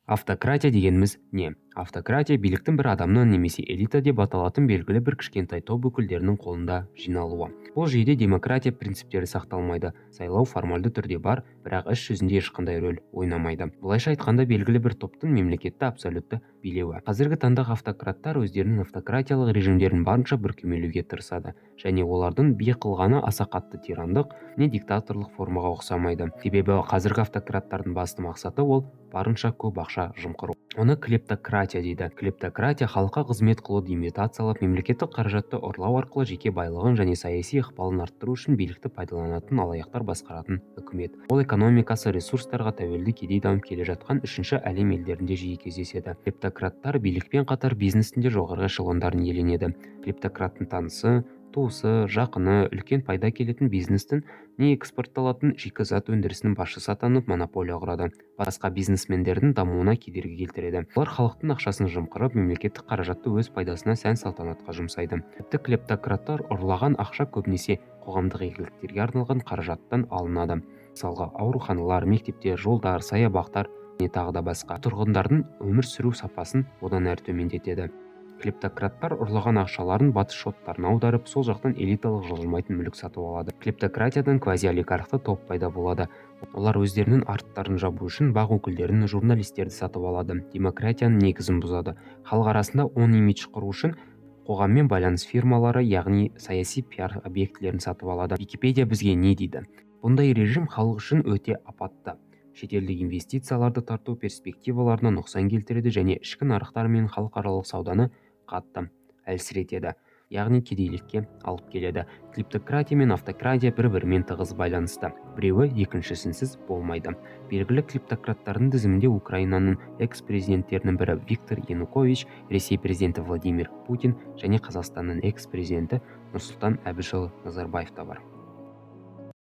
Автократия дегеніміз не? Автократия – биліктің бір адамның немесе элита деп аталатын белгілі бір кішкентай топ өкілдерінің қолында жиналуы. Бұл жүйеде демократия принциптері сақталмайды. Сайлау формальды түрде бар, бірақ іс жүзінде ешқандай рөл ойнамайды. Былайша айтқанда, белгілі бір топтың мемлекетті абсолютті билеуі. Қазіргі таңдағы автократтар өздерінің автократиялық режимдерін барынша бүркемелеуге тырысады және олардың би қылғаны аса қатты тирандық не диктаторлық формаға ұқсамайды. Себебі қазіргі автократтардың басты мақсаты – ол барынша көп ақша жымқыру. Оны клептократия дейді. Клептократия – халыққа қызмет қылуды имитациялап, мемлекеттік қаражатты ұрлау арқылы жеке байлығын және саяси ықпалын арттыру үшін билікті пайдаланатын алаяқтар басқаратын үкімет. Ол экономикасы ресурстарға тәуелді, кедей, дамып келе жатқан үшінші әлем елдерінде жиі кездеседі. Клептократтар билікпен қатар бизнестің де жоғарғы эшелондарын иеленеді. Клептократтың танысы, туысы, жақыны үлкен пайда келетін бизнестің не экспортталатын шикізат өндірісінің басшысы атанып, монополия құрады, басқа бизнесмендердің дамуына кедергі келтіреді. Олар халықтың ақшасын жымқырып, мемлекеттік қаражатты өз пайдасына, сән салтанатқа жұмсайды. Тіпті клептократтар ұрлаған ақша көбінесе қоғамдық игіліктерге арналған қаражаттан алынады, мысалға, ауруханалар, мектептер, жолдар, саябақтар және тағы да басқа. Тұрғындардың өмір сүру сапасын одан әрі төмендетеді. Клептократтар ұрлаған ақшаларын батыс шоттарына аударып, сол жақтан элиталық жылжымайтын мүлік сатып алады. Клептократиядан квазиолигархты топ пайда болады. Олар өздерінің арттарын жабу үшін БАҚ өкілдерін, журналистерді сатып алады, демократияның негізін бұзады. Халық арасында оң имидж құру үшін қоғаммен байланыс фирмалары, яғни саяси пиар объектілерін сатып алады. Википедия бізге не дейді? Бұндай режим халық үшін өте апатты, шетелдік инвестицияларды тарту перспективаларына нұқсан келтіреді және ішкі нарықтар мен халықаралық сауданы қатты әлсіретеді, яғни кедейлікке алып келеді. Клептократия мен автократия бір-бірімен тығыз байланысты, біреуі екіншісінсіз болмайды. Белгілі клептократтардың тізімінде Украинаның экс-президенттерінің бірі Виктор Янукович, Ресей президенті Владимир Путин және Қазақстанның экс-президенті Нұрсұлтан Әбішұлы Назарбаев та бар.